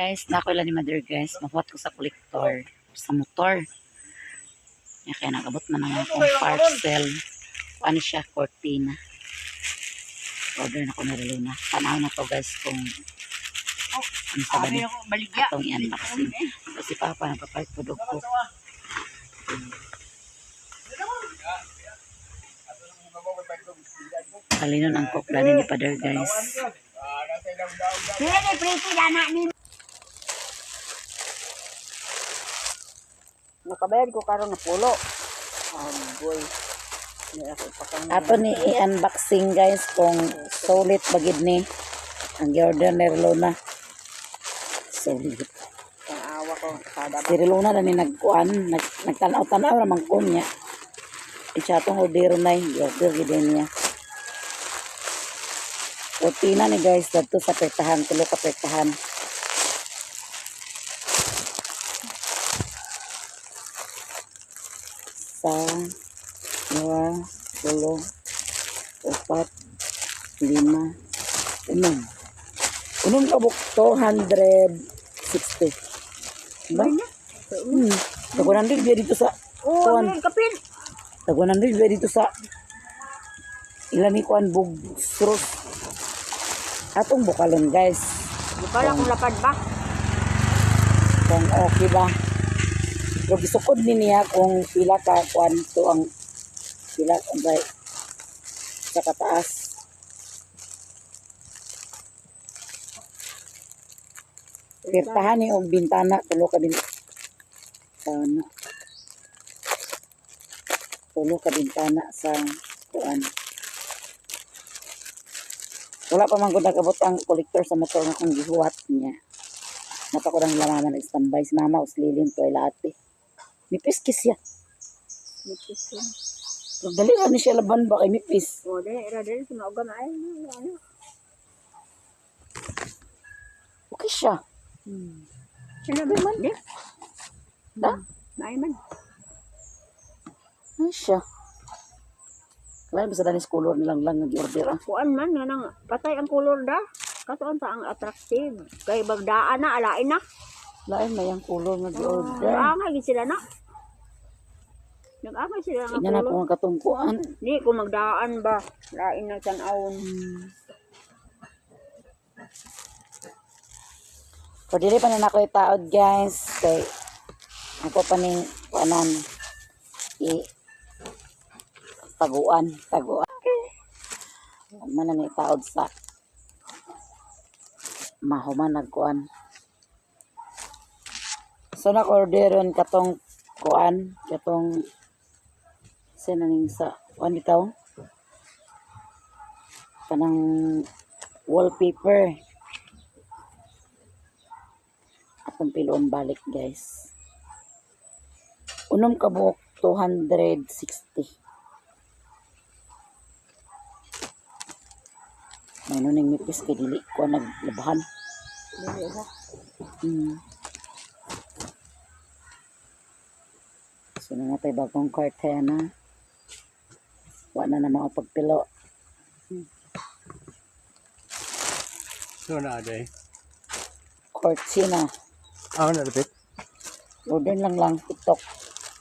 Guys, nako ni Mother, guys. Mahuwat ko sa kolektor sa motor. Ya, kaya nagabot man ang akong parcel. Ano siya, cortina. Order na ko ni Reluna. Tanaw na to, guys, kung ano sa bani Baligya. atong i-unboxing. Kasi Papa, nagpapalit po ko. Kalinon ang cook ni Father, guys. Pwede, pretty na ni. Nakabayad ko karon na pulo. Agoy. Hindi ako ipakang. Ato ni i-unboxing, guys, kung solid bagid ni ang order ni Relona. Solid. Awa ko kada Si Relona na ni nagkuan, nagtanaw-tanaw raman ko niya. Siya atong order na order gid niya. Cortina ni, guys, dadto sa pertahan, tulo ka pertahan. Sa dua, tulo, upat, lima, unom. Unom ka buok, 260. Ba? Tag 100 biya dito sa Oh, kuan. ano kapil? Tag 100 biya dito sa ilan ni kuan bugsros. Atong bukalon, guys. Bukal akong lapad ba? Kung okay ba. Pero gisukod ni niya kung pila ka kuan to ang pila kung ba sa kataas. Pirtahan ni og bintana, tulo ka bintana. Tulo ka bintana sa kuan. Wala pa man gud nagabot ang kolektor sa motor nga akong gihuwat niya. Napa ko lang mama nag-standby si mama uslilin to ila ate. Mipis kis siya. Nipis lang. Pero dali ra ni siya laban ba kay mipis. Oh, dili ra dili sa mauga maay. Ano? Okay siya. Sino ba man? Di. Da? Maay man. Ay siya. Kaya bisa danis color nilang lang nag-order ah. Kuan man nga nang patay ang kulor da. Katuan ta ang attractive. Kay bagdaan na alain na. Lain na yung color nag-order. Angay gid sila na. Nag-angay sila nga Tingnan kulor. ako ang katungkuan. Di ko magdaan ba. Lain na tan-awon. Pero dili pa na nako itaod, guys. Kay ako pa ning kuanan i taguan, taguan. Huwag man na ni itaod sa mahuman nagkuan. So nag-orderon katong kuan, katong sino ning sa kuan bitaw? Kanang wallpaper. Atong piloon balik, guys. Unom ka buok, 260. May ning mipis kay dili ko naglabahan. Dili ba? So na bagong kortena. Wa na na mga pagpilo. So na day. Cortina. Ah, na dapat. Order lang lang TikTok.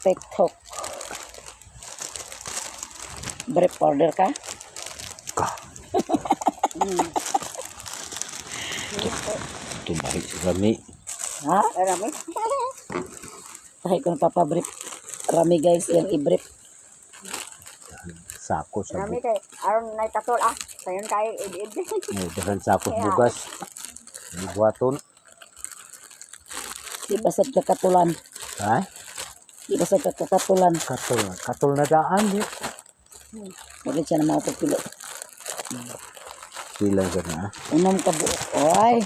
TikTok. Brief order ka? Tumahi si Rami. Ha? Arami. Tahi ko napapabrief. Rami, guys, yung i-brief. Sako sa Arami kay aron nay katol ah. Sayon kayo id-id. May dahan sako sa bugas. Buhaton. Di ba sa kakatulan? Ha? Di ba sa kakatulan? Katol. Katol na daan di. Wala siya na mga pagpilo. Pila ka na. Unom ka buok. Oy,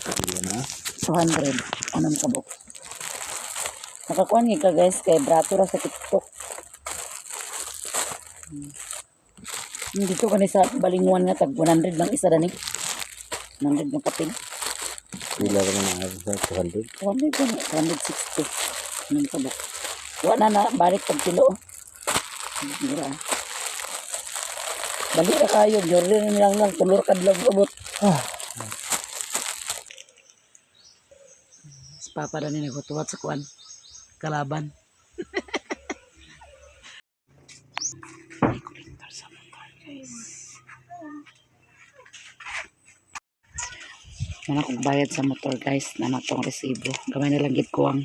Pila na. 200. Unom ka buok. Nakakuan ka, guys, kay brato ra sa TikTok. Dito kani sa Balinguan nga tag 100 lang isa dani. 100 ng kapil. Pila ka na sa 200. 200 ka na, 260. Unom ka buok. Wa na na balik pag kilo. Mura. Balik ra kayo, Jordan nilang lang tulor kadlaw abot. Ah. Papa daw ni naghutuwat sa kuan. Kalaban. May kolektor sa motor, guys. Wala akong bayad sa motor, guys, na natong resibo. Gamay na lang gid ko ang.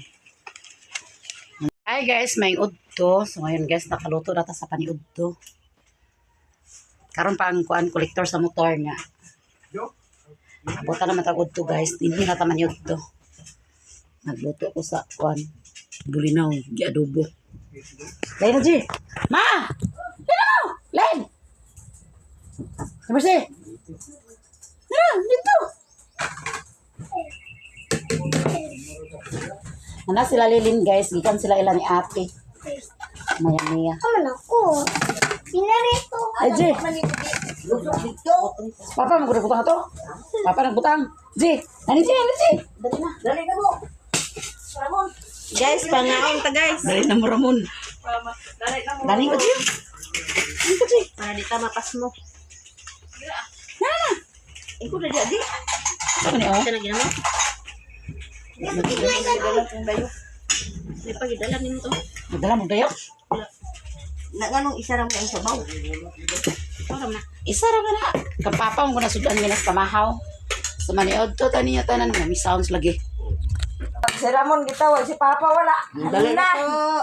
Hi guys, may udto. So ngayon guys, nakaluto na ta sa paniudto. Karon pa ang kuan kolektor sa motor nga. Abutan naman tag udto guys, hindi na ta man udto. Nagluto ko sa kuan bulinaw, giadobo. Len na, G. Ma! Len na mo! Len! Mercy! Tara, dito! Ana sila Lilin guys, gikan sila ila ni ate. Maya maya. Kaman ako. Pinarito. Ay, G. Papa, magbutang to. Papa, nagbutang. G, nani G, nani G. Dali na. Dali na mo. Guys, pangaon ta guys. Dali na mo, Ramon. Dali ko, G. Dali ko, G. Para di ta mapas mo. Ikaw na di. Ano ni, oh? Siya na ginamo. Dala kong dayo. May pagidala nimo to. Magdala mo dayo. Na nganong isa ra mo ang sabaw. Para na. Isa ra man na. Kapapa mo ko nasudan nga nas pamahaw. Sa maniod to, tani niya tanan. May sounds lagi. Si Ramon gitawag si Papa wala. Dali na.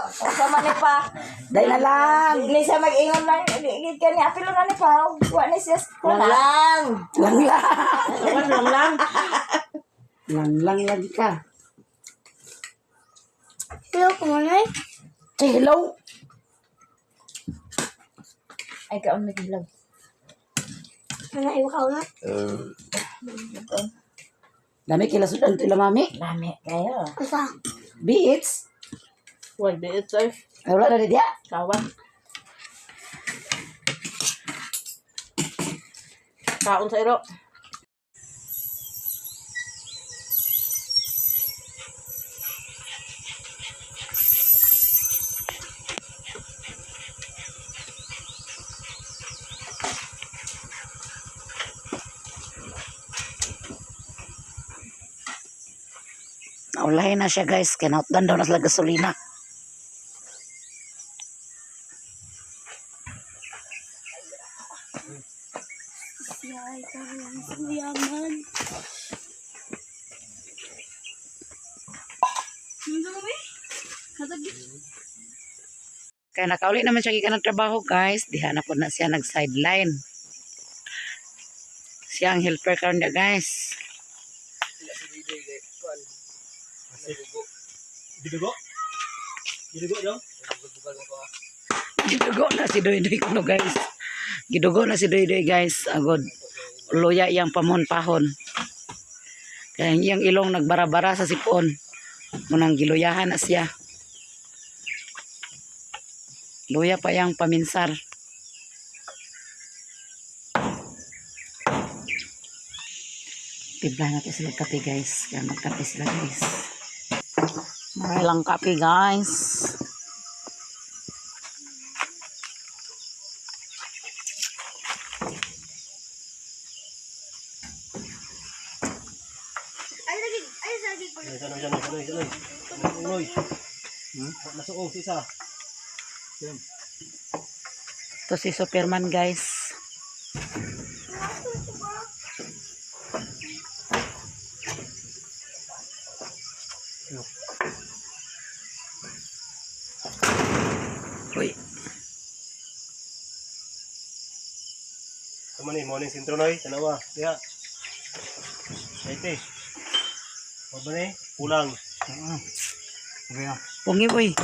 Sa man ni pa. Dahil na lang. Dili siya mag-ingon lang. Di ka ni apilo na ni pa. Wa ni siya lang. Lang. Lang lang. Lang lang. Lang lang lagi ka. Hello, kumanay. Eh, hello. Ay kaon na gilaw. Ano, iwa ka na? Dami kila sudan to ila mami. Lami kayo. Asa? Beats. Wal be it sir. Ay, wala na di diya. Kawan. Kaon sa iro. Naulahin na siya guys. Kaya nautdan daw na sila gasolina. Ay, parang mayaman. Kaya nakauli naman siya gikan ng trabaho guys. Diha na po na siya nag-sideline. Siya ang helper karon niya guys. Gidugo? Gidugo daw? Gidugo na si Doy Doy kuno guys. Gidugo na si Doy Doy guys. Agod. Luya iyang pamon-pahon. Kaya ang iyang ilong nagbarabara sa sipon. Munang giluyahan na siya. Luya pa iyang paminsar. Tibla natin sila kape guys. Kaya magkape sila guys. Maray lang kape guys. Ay, lagi, ay, lagi. Sanoy, sanoy, sanoy, sanoy. Sanoy. Nasuog si isa. Ito si Superman guys. Uy, Tama ni, morning sintro noy. Tanawa. Diha. Ete. Wa ba ni? Kulang. Okay na. pungi uy.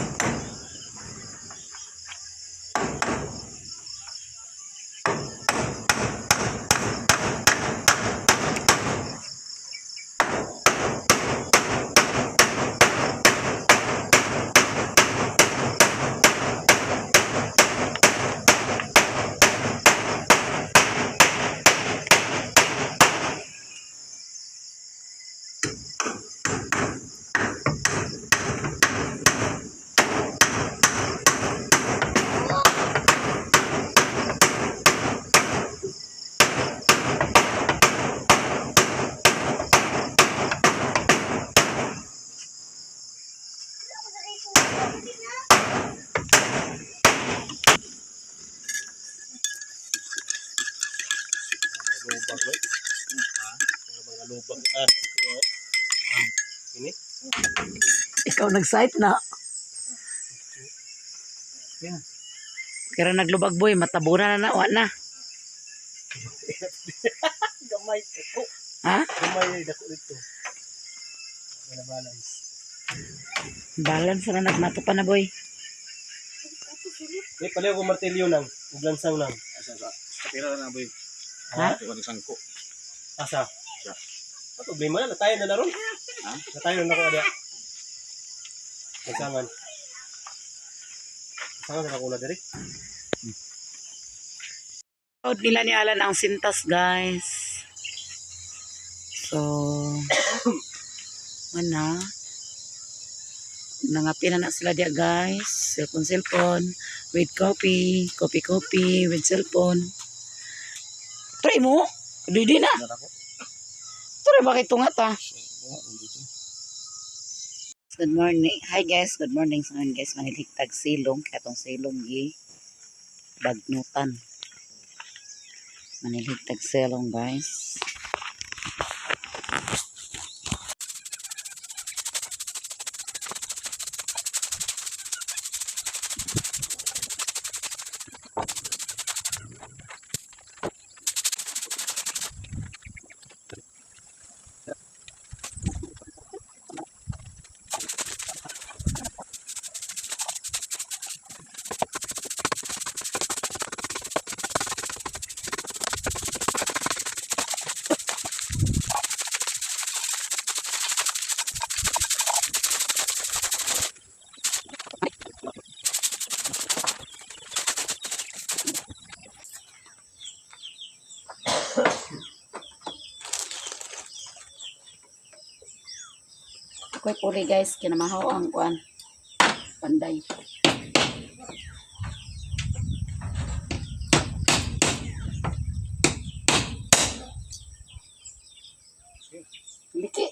Ah, ini. Ikaw nag-site na. Yeah. Kaya naglubag boy, matabura na na, wa na. Gamay ko. Ha? Gamay dako dito. Wala balance. Balance na nagmato pa na boy. Eh, pala ko martilyo nang, ug lansang nang. Asa sa kapira na boy. Ha? Iwan isang ko. Asa? Siya. Ah, problema na, natayo na naron. Ha? Natayo na nako ada. Lansangan. Lansangan sa nakula diri. Proud nila ni Alan ang sintas, guys. So, ano, nangapin na na sila diya, guys. Cellphone, cellphone, with coffee, coffee, coffee, with cellphone. Try mo. Didi na. Try, bakit tunga ta? Good morning. Hi guys, good morning. So ngayon guys, maniligtag silong. Kaya tong silong gi bagnutan. Maniligtag silong guys. Ako'y puli guys, kinamahaw ang kuan. Panday. Liki.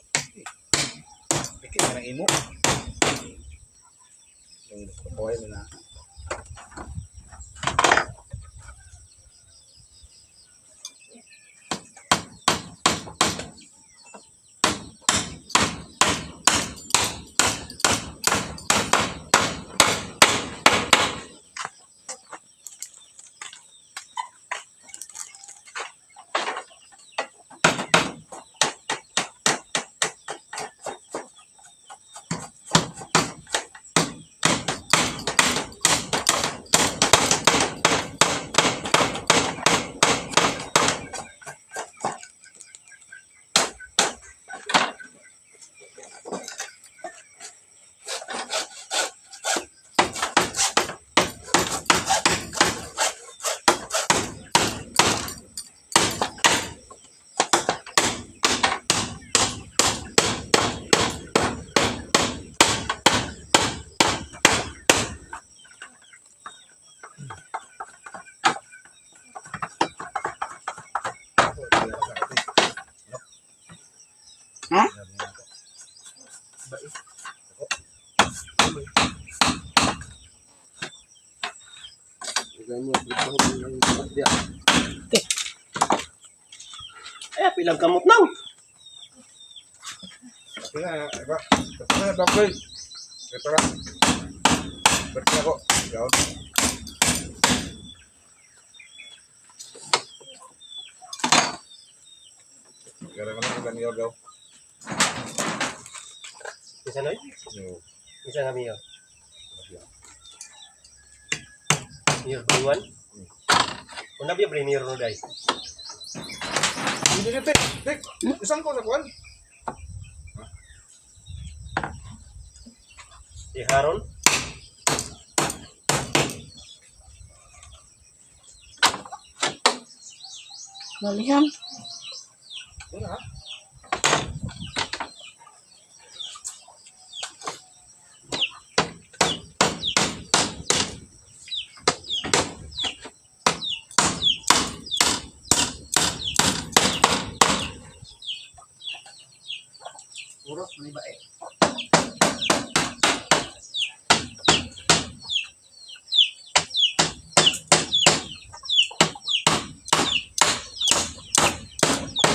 Iki ka nang imo. Yung buhay mo na. Ha? Eh, pilang kamot nang. Kapira iba. Kapira ba boy? Ito ra. Berarti ako. Yaw. Gara man ang ganyo gaw. Isa noy? Yo. Isa nga mayor. Mayor Bangwan? Una ba yung mayor no day? Hindi tek, tek. Isang ko sa kuan. Si Haron? Malihang. Wala. Uros, may ba eh?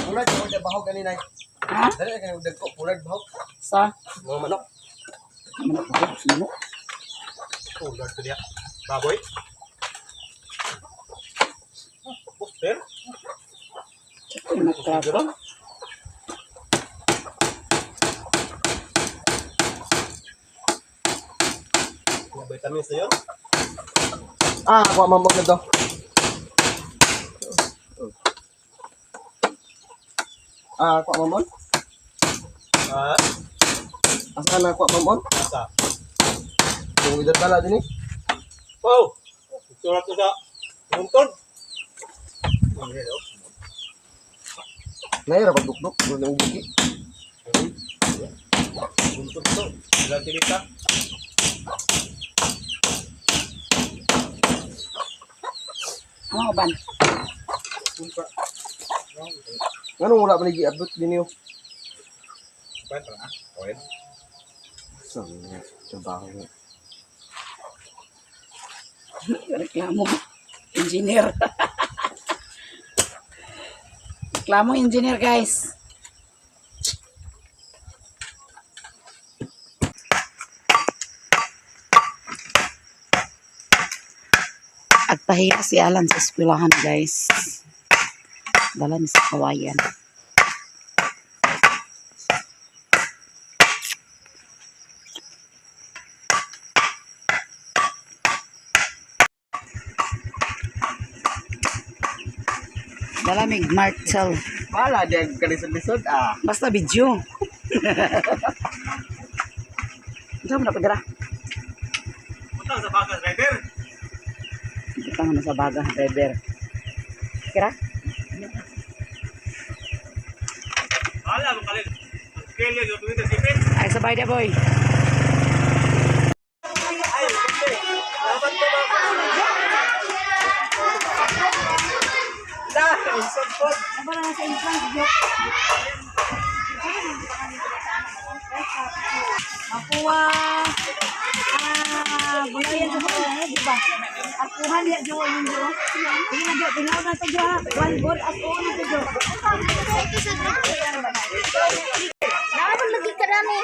Wala, di mo na bahog kanina. Ha? Dali na kayo dagko kulad bahok. Sa? Mga manok. Manok ba? Manok? Kulad to diya. Baboy. Poster. Manok ka. Mga vitamins na yun. Ah, ako mamog na to. Ah, ako mamon? Ah? Asa na ako mamon? Asa? Kung idadala din eh. Oh! Surat ko sa buntod. Naira pag dukduk, wala nang buki. Buntod to. Ilang tilita. Ano ban? Anong wala pa nag-i-upload din yun? Saan nga? Trabaho nga. Reklamo. Engineer. Reklamo engineer, guys. Agpahiya si Alan sa eskwelahan, guys. Dala ni sa kawayan. Dala mig Martel. Wala, di ang kalisod-lisod ah. Basta video. Saan mo na pagdara? Punta sa baga, driver. Butang na sa baga, driver. Kira? Wala, mo kalit. Kelly, yung tuwing sipit. Ay, sabay na, boy. Makuha. Ah, gulayan sa mga, di ba? Akuha niya jo yung jo. Sige na jo, tingnan na to jo. Ha. One goal as na to jo. Naman lagi karami.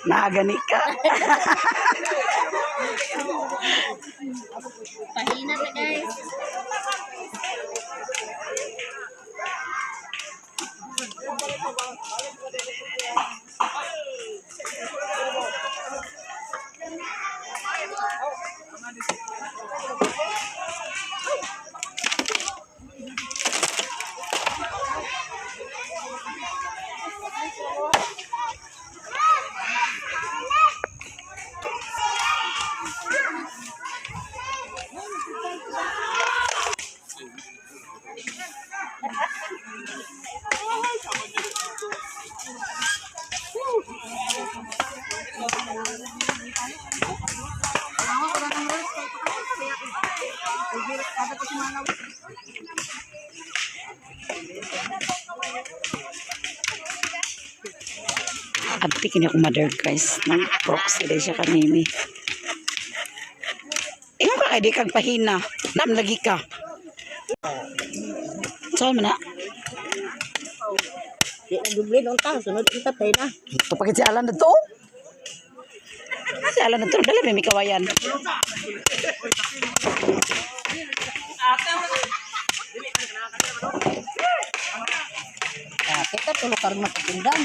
Naagani ka. Pahina ta guys. Abti kini akong mother, guys. Nang proxy day siya kanini. Ingon ka kay di kag pahina. Nam lagi ka. Saan man na? Di na dublin unta, sunod unta pay na. Tupakit si Alan na to. Si Alan na to. Dala may kawayan. Ah, kita tulo karon makatinggan.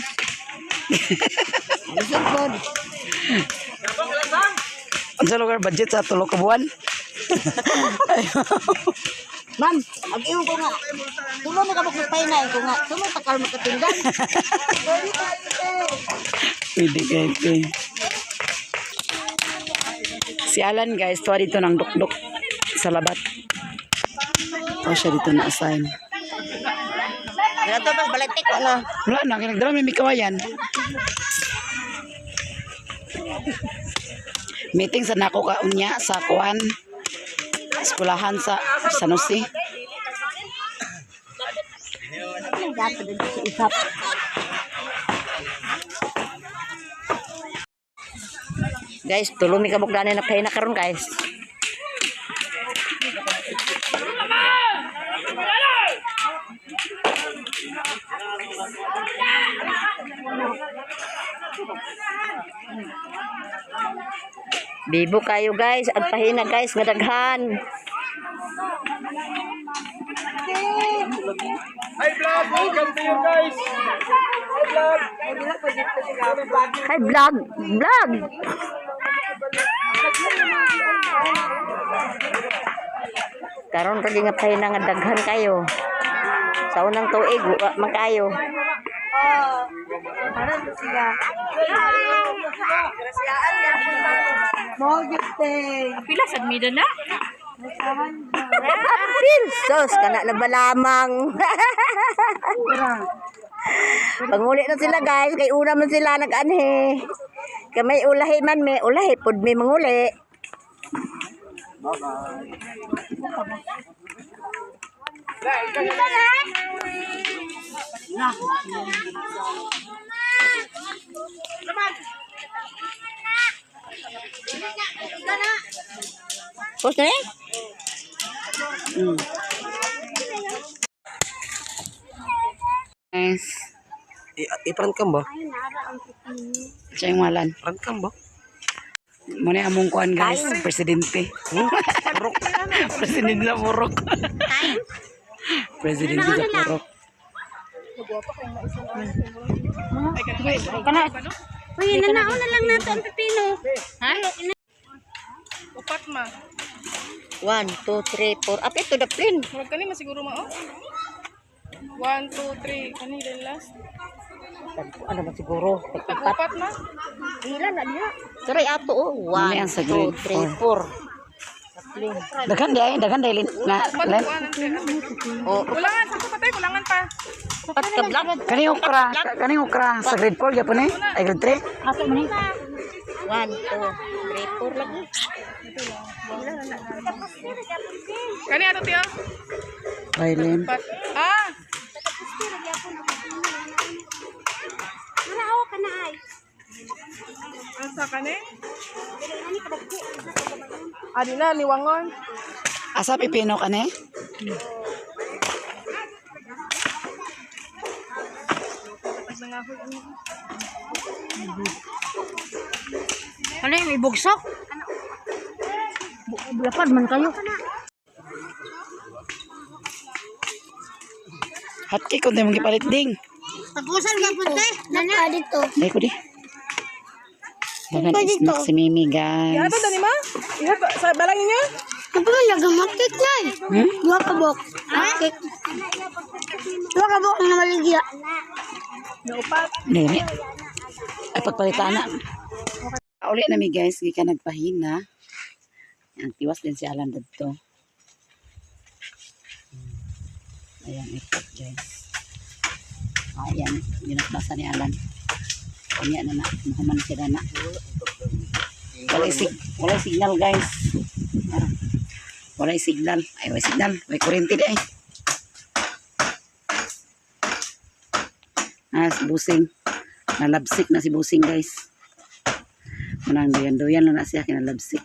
Lisod god. Ang sa lugar budget sa tulo ka buwan. Ma'am, ag ingon ko nga. Tulo mo ka mo pay na ko nga. Tulo ta karon makatinggan. Pwede guys. Eh. Si Alan guys, tuwa dito ng dukduk sa labat. Tuwa siya dito na assign. Wala to pas balatik wala. Wala na, kinagdala may kawayan. Meeting sa nako ka unya sa kuan. Eskulahan sa San Jose. Dapat dito sa isap. Guys, tulo mi kabuk dani na pay na karon guys. Bibo kayo, guys, ang pahina, guys, nga daghan. Hi vlog! Welcome to you guys! Hi vlog! Hi vlog, vlog. Karon ra nga pahina nga daghan kayo. Sa unang tuig wa man kayo. Pila sad mida na? Apil sos kana na ba lamang. Panguli na sila, guys, kay una man sila nag-anhi. Kay may ulahi man may ulahi pud may manguli. Post na eh? Guys, I-prank ka ba? siya yung walan. Prank ka ba? Muna among kuan, guys, presidente. Presidente sa Purok. Presidente sa Purok. Uy, nanaon na lang nato ang pipino. Ha? Upat ma. 1, 2, 3, 4. Up ito the pin. Murag kani masiguro ma oh. 1 2 3 kani din last. Ano ba siguro? Tag-upat ma. Ila na diha. Sorry ato oh. Muna 1, ang sa 2, grade 3, 4. Daghan di ay, daghan dahil na Upat len. kuan ang Oh, Kulangan sa patay, kulangan pa. upat ka black. Kani okra, kani okra sa grade 4 gyapon eh. Ay grade 3. 1, 2, 3, 4 lagi. Kani ato tiyo. Violin. Upat. Ah, Manahaw ka na ay. asa kani? Adi na liwangon. Asa pipino kani? Ano yung ibugsok? Lapad man kayo. Hotcake kung mong gipalit ding. Tagusan ka punte. Nana dito. Dai ko di. Daghan snack si Mimi, guys. Ihatod ani ma? Ihatod sa balang ninyo? Ano ba nagamakit na eh? Dua ka bok. Makit. Dua ka bok na maligya. Naupat. Dili. Ay pagpalitan na. Uli na mi, guys, gikan nagpahina. Ang tiwas din si Alan dadto. Ayan, ipot, guys. Ayan, ginatbasa ni Alan. Kanya na na, mahuman sila na. Walay signal, guys. Ah, walay signal. Ay, walay signal. Walay kuryente di ay. Ah, si Busing. Nalabsik na si Busing, guys. Manang duyan-duyan na na siya, kinalabsik.